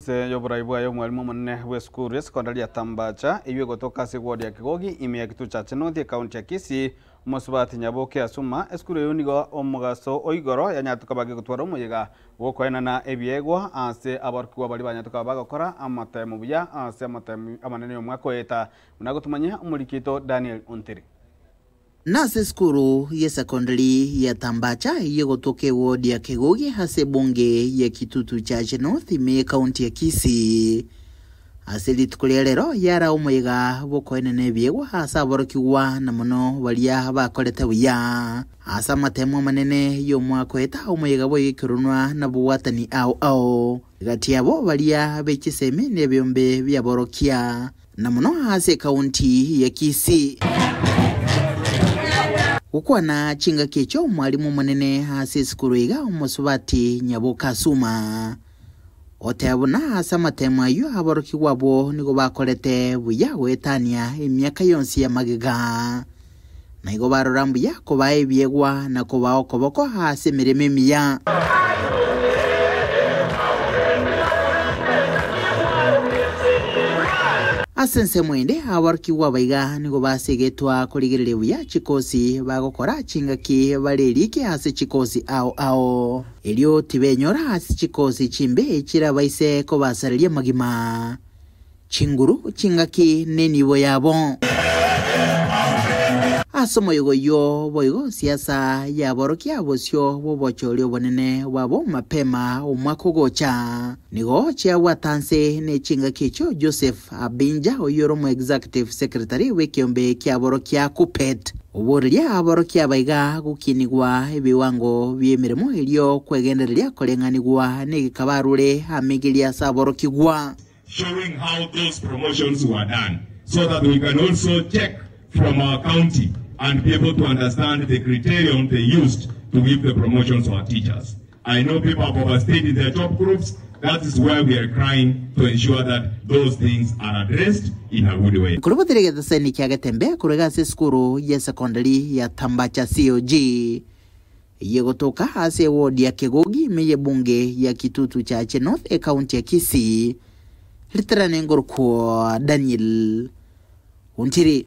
Inse y'oborai bwaye omwalimu omonene bw'esukuru y'esekondari ya Tambacha, eyio egotoka ase eward ya Kigogi, ime ya Kituo Chache North, ekaunti ya Kisii, omosubati Nyaboke Asuma. Esukuru eyio nigo omogaso o igoro yanyarete koba gegotwara omoyega bw'okoenana ebiegwa ase aborokigwa baria banyarete koba bagokora amatemo buya ase amatemo amanene y'omwaka oeta, buna gotumanyia omoriki oito Daniel Ontiri. Nase esukuru y'esekondari ya Tambacha eyio egotoka eward ya Kegogi ase ebunge ya Kitutu Chache North ime y'ekaunti ya Kisii. Ase rituko ria rero yara omoyega bw'okoenena ebiegwa ase aborokigwa na mono baria bakorete buya ase amatemo amanene y'omwaka oeta omoyega bw'egekerunwa na bobwatani ao ao gati yabo baria be chisemi na ebiombe bi'aborokia na mono ase ekaunti ya Kisii. Gokwana chingaki echio omwalimu omonene ase esukuru iga omosubati Nyaboka Asuma oteba buna ase amatemo ayio aborokigwa abwo nigo bakorete buya goetania emiaka yonsi ya magega, na igo barora mbuya kobaa ebiegwa na kobaa okoboko ase emeremo emiya. Ase ensemo ende, aborokigwa abaiga nigo basegetwa korigereria buya chikosi bagokora chingaki bare erike ase chikosi ao ao. Erio tibenyora ase chikosi chimbe chirabaise kobasareria amagima, chinguru, chingaki, nenibo yabo. Ase omoyega oyio boigo siasa yaborokia bosio bw'obochori obonene bwabo mapema omwaka ogocha. Nigo chiabwata nse ne chingaki echio Joseph Abinja oyio ore omo-executive secretary bw'ekeombe kiaborokia Kuppet. Oboreria aborokia abaiga gokinigwa ebiwango bi'emeremo erio kwegendereria koreng'anigwa negekaba arure amigerie ase aborokigwa. Showing how those promotions were done so that we can also check from our county and be able to understand the criterion they used to give the promotions to our teachers. I know people have overstayed in their job groups, that is why we are crying to ensure that those things are addressed in a good way. Nkorobotire egeteseni kia Getembe korwa iga ase esukuru ye secondary ya Tambacha COG eyio egotoka ase eward ya Kegogi ime y'ebunge ya Kitutu Chache North ecounty ya Kisii. Ritarane ngorokwo Daniel Ontiri.